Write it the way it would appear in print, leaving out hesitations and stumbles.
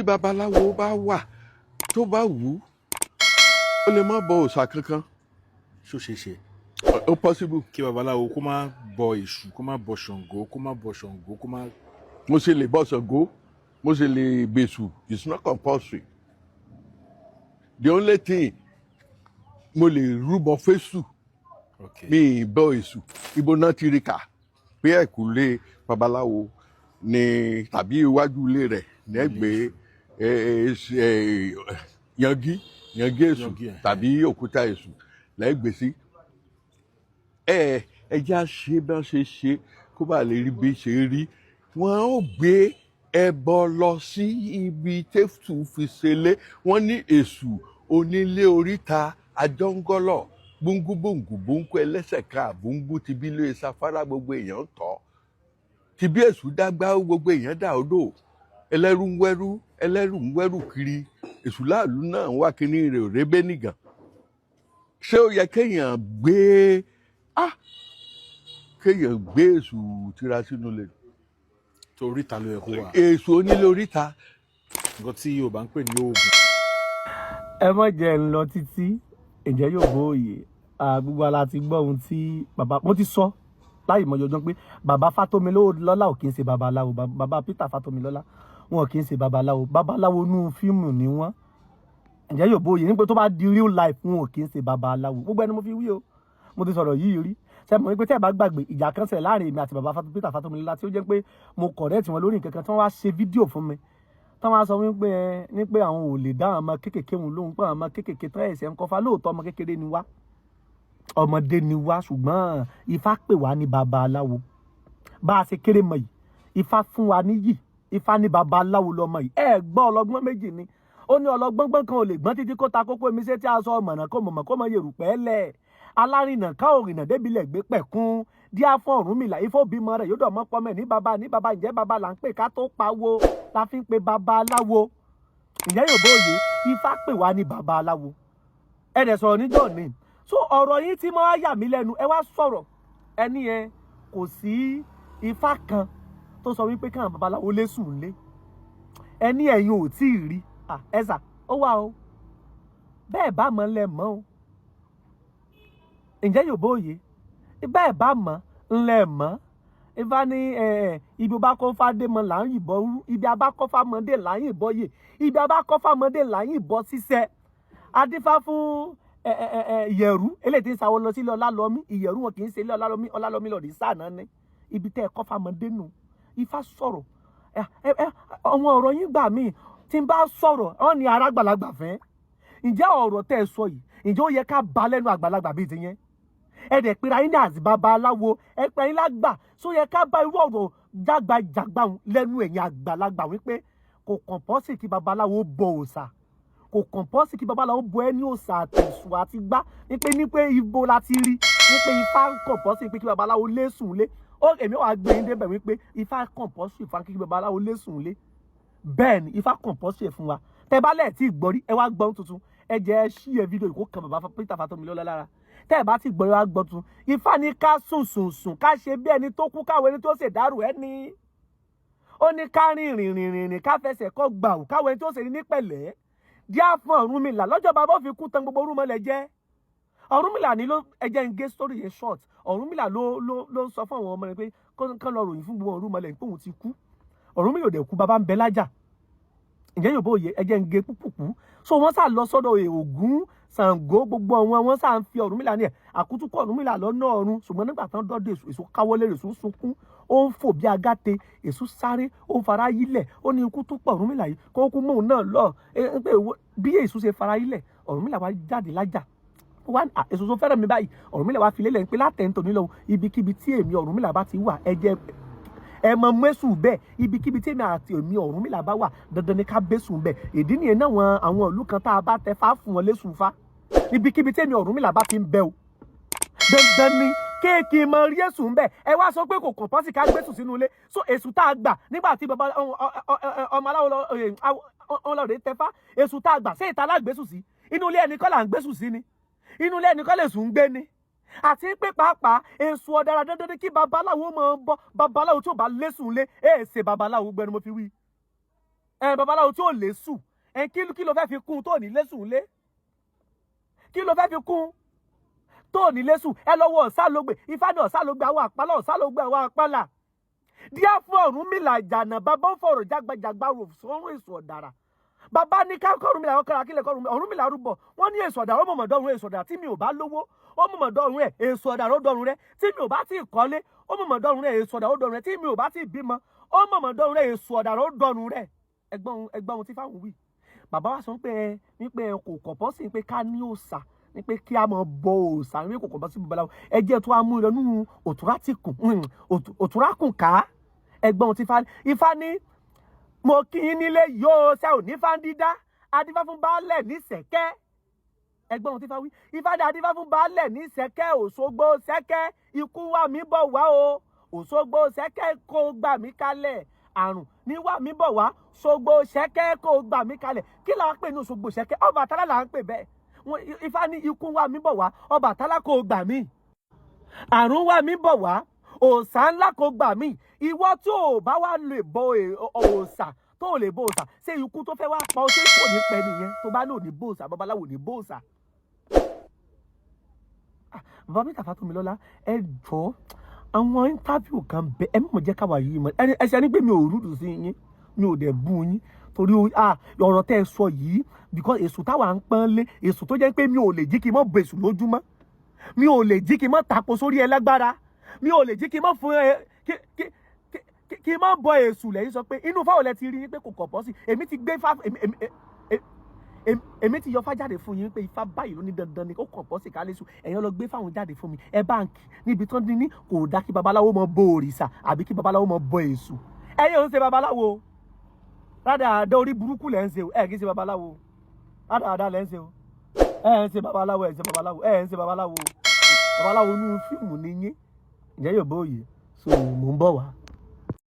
Babaláwo bá wà, tó bá wù ú, ó lè má bọ òòṣà kankan. Ṣó ṣeé ṣe? Ó possible. Kí babaláwo kó má bọ Èṣù, kó má bọ Ṣàngó, kó má bọ Ṣàngó, kó má. Mo ṣe lè bọ Ṣàngó, mo ṣe lè bèṣù. It's not compulsory. The only thing, mo lè rúbọ fésù. Mi ì bọ Èṣù. Ibo náà ti rí kà pé ẹ̀kúlé babaláwo ni tàbí iwájú ilé rẹ̀ nẹ́gbẹ̀ẹ́ yangi yangi Èṣù Yangi, ẹ̀. tàbí òkúta Èṣù lẹ́gbẹ̀ẹ́ sí? Ẹ ẹ jẹ́ á ṣe bí wọ́n ṣe ṣe kó bá lè rí bí ṣe rí. Wọ́n ó gbé ẹbọ lọ sí ibi tẹ́fù fi ṣẹlẹ̀. Wọ́n ní Èṣù onílé oríta àjọngọ́lọ̀ gbóngbóngbò bóńkú ẹlẹ́sẹ̀ ká àbóńgú ti bí lóye sáfárá, gbogbo èèyàn tọ́ ti bí Èṣù dágbá, gbogbo èèyàn dà odò. Ẹlẹ́rú ń wẹ́rú, ẹlẹ́rú ń wẹ́rù kiri. Èṣù láàlú náà ń wá kíní rẹ̀ òrébé nìgàn. Ṣé ó yẹ kéèyàn gbé, ah, kéèyàn gbé Èṣù tira sínú ilé? Tó oríta ló yẹ kó wà. Èṣù onílé oríta. Nǹkan tí Yorùbá ń pè ní oògùn. Ẹ mọ̀ jẹ́ ń lọ títí. Ǹjẹ́ yóò bó òye? Gbogbo ala ti gbọ́ ohun tí bàbá mo ti sọ láì mọ̀ yọjọ́ pé bàbá Fátómilọ́lá ò kí ń ṣe babaláwo. Bàbá Peter Fátómilọ́lá, wọn kì í ṣe babaláwo. Babaláwo nú fíìmù ni wọ́n. Ǹjẹ́ yóò bó òye nípa tó bá di real life, wọn ò kí ń ṣe babaláwo. Gbogbo ẹni mo fi wí o, mo ti sọ̀rọ̀ yìí rí. Ṣe mọ̀ wípé tẹ́ ẹ bá gbàgbé, ìjà kan ṣẹlẹ̀ láàrin èmi àti bàbá Peter Fátómilọ́lá, tí ó jẹ́ pé mo correct wọn lórí nǹkan kan, tí wọ́n wá ṣe fídíò fún mi, tí wọ́n wá sọ wípé ẹ ní pé àwọn ò lè dá àwọn ọmọ kéékèèké wọn lóhùn, pé àwọn ọmọ kéékèèké tán ẹ̀sẹ̀ ń kọfà. Lóòótọ́, ọmọ kékeré ni wá, ọmọdé ni wá, ṣùgbọ́n Ifá pè wá ní babaláwo. Bá a ṣe kéré mọ̀ yìí, Ifá fún wa níyì. Ifá ní babaláwo lọmọ yìí. Ẹ gbọ́, ọlọ́gbọ́n méjì ni ó ní. Ọlọ́gbọ́n gbọ́n kan ò lè gbọ́n títí kó ta kókó èmi ṣe tí a sọ ọmọnà kó mọ̀mọ́ kó mọ yerùpẹ́ lẹ̀. Alárìnà ká òrìnà débilẹ̀ gbé pẹ̀kún díá fún Ọ̀rúnmìlà. Ifá bímọ rẹ̀ yóò dọ̀ mọ́ pọ́mẹ́ ní baba ní baba. Ǹjẹ́ baba là ń pè ká tó pawó la fi ń pe babaláwo? Ǹjẹ́ yóò bóye? Ifá pè wá ní babaláwo. Ẹ dẹ̀ sọ̀rọ̀ níjọ́ ni. So ọ̀rọ̀ yín tí mo wá yà mí lẹ́nu, ẹ wá sọ̀rọ̀ ẹni yẹn, kò sí Ifá kan tó sọ wípé káwọn babaláwo lé sùn lé. Ẹni ẹ̀yin ò tí ì rí. Ẹ sà ó wà o. Bẹ́ẹ̀ bá mọ̀ ńlẹ̀ mọ́ o. Ǹjẹ́ yóò bóye? Bẹ́ẹ̀ bá mọ̀ ńlẹ̀ mọ́. Ifá ní ibi bá kọ́ fádé mọ́ là ń yìnbọn rú, ibi abá kọ́ fámọ́dé là ń yìnbọn yè, ibi abá kọ́ fámọ́dé là ń yìnbọn ṣiṣẹ́. Adífá fún ẹ ẹ ẹ ìyẹ̀rú eléyìí tí ń sawọ́ lọ sílé Ọlálọ́mí. Ìyẹ̀rú wọn kì í ṣe ilé Ọlálọ́mí. Ọlálọ́mí lọ rí sáà náà ní ibi tẹ́ ẹ kọ́ fámọ́dé nù. Ifá sọ̀rọ̀. Ẹ ẹ àwọn ọ̀rọ̀ yín gbà míì tí n bá sọ̀rọ̀ ọ́n ní ara àgbàlagbà fẹ́. Ǹjẹ́ ọ̀rọ̀ tẹ́ ẹ sọ yìí, ǹjẹ́ ó yẹ ká ba lẹ́nu àgbàlagbà bíi ti yẹn? Ẹ dẹ̀ pera yín ní àti babaláwo, ẹ pera yín lágbà, só yẹ ká bá irú ọ̀rọ̀ jágbajàgba lẹ́nu ẹ̀yìn àgbàlagbà wípé kò compulsory kí babaláwo bọ òòṣà, kò compulsory kí babaláwo bọ ẹni òòṣà àtẹ̀sù àti gbá, ní pé ibo la ti rí ní pé Ifá compulsory pé kí babaláwo lé sùn lé? Ó èmi wàá gbé yín débẹ̀ wípé Ifá compulsory fún kí babaláwo lé sùn lé. Bẹ́ẹ̀ ni Ifá compulsory fún wa. Tẹ bá lẹ̀ tí ì gbọ́ rí, ẹ wá gbọ́n tuntun. Ẹ jẹ́ ẹ ṣí ẹ fídíò yìí kó kan bàbá Peter Fatomilola lára. Tẹ́ ẹ bá ti gbọ́, ẹ wá gbọ́ tuntun. Ifá ní ká sùn sùn sùn, ká ṣe bí ẹni tó kú, káwọn ẹni tó ṣèdárò ẹni. Ó ní ká rìn rìn rìn rìn rìn, ká fẹsẹ̀ kọ́ gbà ò, káwọn ẹni tó ṣe ní pẹ̀lẹ́. Díá fún Ọ̀rúnmìlà lọ́jọ́ bàbá ó fi kú tán, gbogbo orúmọlẹ̀ jẹ́. Ọ̀rúnmìlà ní ló, ẹ jẹ́ n gé story yẹn short. Ọ̀rúnmìlà ló ń sọ fún àwọn ọmọ rẹ̀ pé kán lọ ròyìn fún gbogbo orúmọlẹ̀ pé òun ti kú. Ọ̀rúnmìlà ò dẹ̀ kú, bàbá ń bẹ lájà. Ǹjẹ́ yóò bóye? Ẹ jẹ́ ń gé púpùpù. So wọ́n sá lọ sọ́dọ̀ Ògún, Ṣàngó, gbogbo àwọn wọn sá ń fi Ọ̀rúnmìlà ní ẹ̀ àkútúkọ̀ Ọ̀rúnmìlà lọ́nà ọ̀run. Ṣùgbọ́n nígbà tán dọ́dọ̀ Èṣù, Èṣù káwọ́lé, Èṣù ń sunkún, ó ń fò bí agáte, Èṣù sáré, ó ń fara yílẹ̀. Ó ní ikú tó pọ̀ Ọ̀rúnmìlà yìí kó kú mọ́ òun náà lọ pé bí Èṣù ṣe fara yílẹ̀, Ọ̀rúnmìlà wá jáde lájà wá. Èṣù tó fẹ́ràn mi báyìí. Ọ̀rúnmìlà wá fi lélẹ̀ pé látẹ̀ntò nílò, ibikíbi tí èmi Ọ̀rúnmìlà bá ti wà, ẹ jẹ́ ẹ mọ mẹ́sù bẹ́ẹ̀. Ibikíbi tí èmi àti èmi Ọ̀rúnmìlà bá wà, dandan ni ká bẹ́sùn bẹ́ẹ̀. Ìdí nìyẹn náà, wọn àwọn ìlú kan tá a bá tẹ fá fún wọn lẹ́sùn fá. Ibikíbi tí èmi Ọ̀rúnmìlà bá ti ń bẹ o, dandan ni kéèkì mọ rí èṣù ń bẹ. Ẹ wá sọ pé kò compulsory ká gbèsù sínú ilé. So èṣù tá a gbà nígbà tí baba ọmọ aláwo ọlọ́rẹ̀ tẹfá, èṣù tá a gbà, ṣé ìta alágbèsù sí inú ilé ẹnì kọ́ là ń gbèsù sí ni? Inú ilé ẹnì kọ́ lè sùn ń gbé ni? Àti pé pàápàá, èṣù ọ̀dàrà, dandan ni kí babaláwo máa ń bọ́. Babaláwo tí ò bá lésùn lé ẹ̀ ṣe babaláwo. Gbẹnu mo fi wí. Ẹ babaláwo tí ò lésù, ẹ kí ló fẹ́ fi kún tó ní lésù ńlé? Kí ló fẹ́ fi kún tó ní lésù? Ẹ lọ́wọ́ ọ̀sálógbè. Ifá ní ọ̀sálógbè àwọn àpálà, ọ̀sálógbè àwọn àpálà. Díẹ̀ fún Ọ̀rúnmìlà ìjànà, bàbá ń fọ̀rọ̀ jágbajàgba rò sọ́run èso ọ̀dàrà. Bàbá ní ká kọ́rùnmìlà ọkọ̀rọ̀ akílẹ̀ kọ́rùnmìlà, Ọ̀rúnmìlà rúbọ. Wọ́n ní èso ọ̀dàrà ó mọ̀mọ́ dọ́run. Èso ọ̀dàrà tí mi ò bá lówó, ó mọ̀mọ́ dọ́run rẹ̀, èso ọ̀dàrà ó dọ́run rẹ̀. Tí mi ò bá tí ì kọ́lé, ó mọ̀mọ́ dọ́run rẹ̀, èso ọ̀dàrà ó dọ́run rẹ̀. Tí mi ò bá tí ì bímọ, ó mọ̀mọ́ dọ́run rẹ̀, èso ọ̀dàrà ó dọ́run rẹ̀. Ẹgbọ́n ohun tí fáwọn wí. Bàbá wa sọ pé ẹ wípé ẹ kò kọ̀pọ̀ sí pé ká ní òòṣà, ní pé kí a máa bọ òòṣà, ní pé kò kọ̀pọ̀ sí babaláwo. Ẹ jẹ́ tó a mú ìrọ̀nù òtúrákùn ká. Ẹgbọ́n ohun tí Ifá ní. Mo kí yín nílé yóò ṣe ò ní fáńdídá, adífá fún baálẹ̀ ní sẹ̀kẹ́. Ẹgbọ́n ohun tí Ifá wí. Ifá ní adífá fún baálẹ̀ ní sẹ̀kẹ́ Òṣogbo sẹ́kẹ́, ikú wà mí bọ̀ wá o. Òṣogbo sẹ́kẹ́, kó gbà mí kalẹ̀. Àrùn ní wà mí bọ̀ wá. Ṣogbo sẹ́kẹ́, kó gbà mí kalẹ̀. Kí là ń pè ní Òṣogbo sẹ́kẹ́? Ọbàtálá là ń pè bẹ́ẹ̀. Ifá ní ikú wà mí bọ̀ wá, Ọbàtálá kó gbà mí. Àrùn wà mí bọ̀ wá, òòṣà ńlá kó gbà mí. Ìwọ tó o bá wá lè bọ òòṣà, tó o lè bọ òòṣà, ṣé ikú tó fẹ́ wá pa ọ, ṣé kò ní pẹ́ nìyẹn? Tó bá lò ní bọ òòṣà, babaláwo ní bọ òòṣà. Ah, bàbá mi Tàfà Tómilọ́lá, ẹ jọ̀ọ́, àwọn interview kan bẹ, ẹ mọ̀ jẹ́ káwa yìí mọ̀. Ẹ ṣe ní pé mi ò rude sí yín, mi ò dẹ̀ bú yín, torí ọ̀rọ̀ tẹ́ ẹ sọ yìí, because èṣù táwa ń pọ́n lé, èṣù tó jẹ́ pé mi ò lè jí kí n mọ̀ bọ èṣù lójúmọ́, mi ò lè jí kí n mọ̀ tapo sórí ẹ lágbára, mi ò lè jí kí n mọ̀ fún ẹ kí n mọ̀ bọ èṣù. Lẹ́yìn sọ pé inú fáwọn lẹ ti rí pé kò kọ̀ sí. Èmi ti gbé fá, èmi ti yọ fá jáde fún yín pé ifá báyìí ló ní dandan ni ó kàn pọ̀ sí kálẹ́sù. Ẹ̀yin lọ gbé fáwọn jáde fún mi ẹ báǹkì níbi tán ní kò dá kí babaláwo mọ bọ òrìṣà àbí kí babaláwo mọ bọ èṣù. Ẹ̀yin ò ń ṣe babaláwo rádaràda, orí burúkú lẹ́ ń ṣe o. Ẹ̀ kì í ṣe babaláwo, rádaràda lẹ́ ń ṣe o. Ẹ̀ ń ṣe babaláwo, ẹ̀ ń ṣe babaláwo, ẹ̀ ń ṣe babaláwo. Babaláwo inú fíìmù ni yín. Ǹjẹ́ yóò bóyè? So mò ń bọ̀ wá.